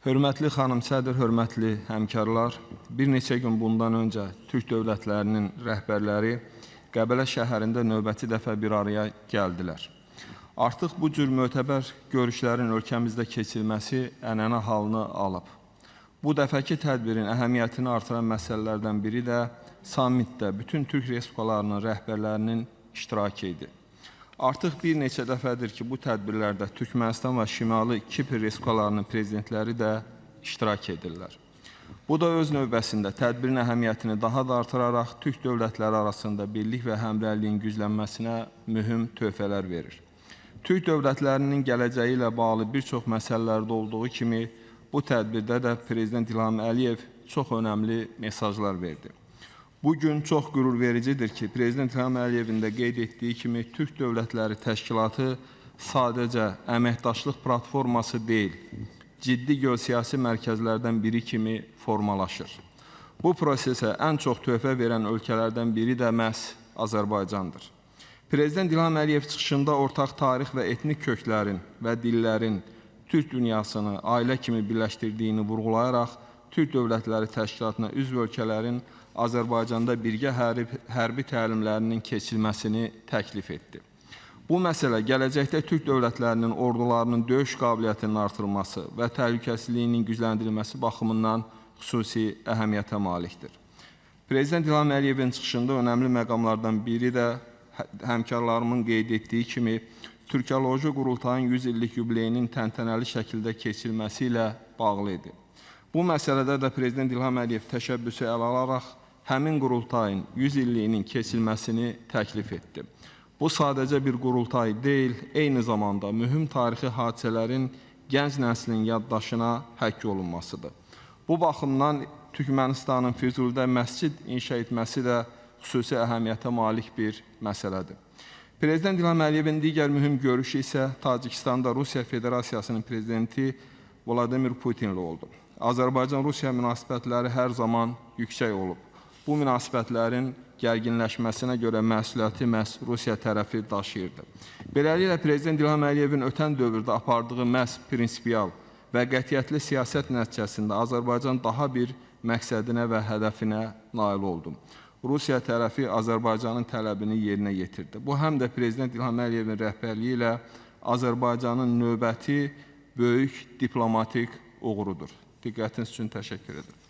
Hörmətli xanım sədr, hörmətli həmkarlar, bir neçə gün bundan öncə Türk dövlətlərinin rəhbərləri Qəbələ şəhərində növbəti dəfə bir araya gəldilər. Artıq bu cür mötəbər görüşlərin ölkəmizdə keçirilməsi ənənə halını alıb. Bu dəfəki tədbirin əhəmiyyətini artıran məsələlərdən biri də sammitdə bütün Türk respublikalarının rəhbərlərinin iştirakı idi. Artıq bir neçə dəfədir ki, bu tədbirlərdə Türkmənistan və Şimali Kipr respublikalarının prezidentləri də iştirak edirlər. Bu da öz növbəsində tədbirin əhəmiyyətini daha da artıraraq Türk dövlətləri arasında birlik və həmrəyliyin güclənməsinə mühüm töhfələr verir. Türk dövlətlərinin gələcəyi ilə bağlı bir çox məsələlərdə olduğu kimi bu tədbirdə də Prezident İlham Əliyev çox önəmli mesajlar verdi. Bu gün çox qürurvericidir ki, Prezident İlham Əliyevin də qeyd etdiyi kimi Türk Dövlətləri Təşkilatı sadəcə əməkdaşlıq platforması deyil, ciddi geosiyasi mərkəzlərdən biri kimi formalaşır. Bu prosesə ən çox töhfə verən ölkələrdən biri də məhz Azərbaycandır. Prezident İlham Əliyev çıxışında ortaq tarix və etnik köklərin və dillərin Türk dünyasını ailə kimi birləşdirdiyini vurğulayaraq Türk Dövlətləri Təşkilatına üzv ölkələrin Azərbaycanda birgə hərbi təlimlərinin keçirilməsini təklif etdi. Bu məsələ gələcəkdə Türk dövlətlərinin ordularının döyüş qabiliyyətinin artırılması və təhlükəsizliyinin gücləndirilməsi baxımından xüsusi əhəmiyyətə malikdir. Prezident İlham Əliyevin çıxışında önəmli məqamlardan biri də həmkarlarımın qeyd etdiyi kimi Türkoloji Qurultayın 100 illik yubileyinin təntənəli şəkildə keçirilməsi ilə bağlı idi. Bu məsələdə də Prezident İlham Əliyev təşəbbüsü ələ alaraq həmin qurultayın 100 illiyinin keçirilməsini təklif etdi. Bu sadəcə bir qurultay deyil, eyni zamanda mühüm tarixi hadisələrin gənc nəslin yaddaşına həkk olunmasıdır. Bu baxımdan Türkmənistanın Füzulidə məscid inşa etməsi də xüsusi əhəmiyyətə malik bir məsələdir. Prezident İlham Əliyevin digər mühüm görüşü isə Tacikistanda Rusiya Federasiyasının prezidenti Vladimir Putinlə oldu. Azərbaycan-Rusiya münasibətləri hər zaman yüksək olub. Bu münasibətlərin gərginləşməsinə görə məsuliyyəti məhz Rusiya tərəfi daşıyırdı. Beləliklə, Prezident İlham Əliyevin ötən dövrdə apardığı məhz prinsipial və qətiyyətli siyasət nəticəsində Azərbaycan daha bir məqsədinə və hədəfinə nail oldu. Rusiya tərəfi Azərbaycanın tələbini yerinə yetirdi. Bu, həm də Prezident İlham Əliyevin rəhbərliyi ilə Azərbaycanın növbəti böyük diplomatik uğurudur. Diqqətiniz üçün təşəkkür edirəm.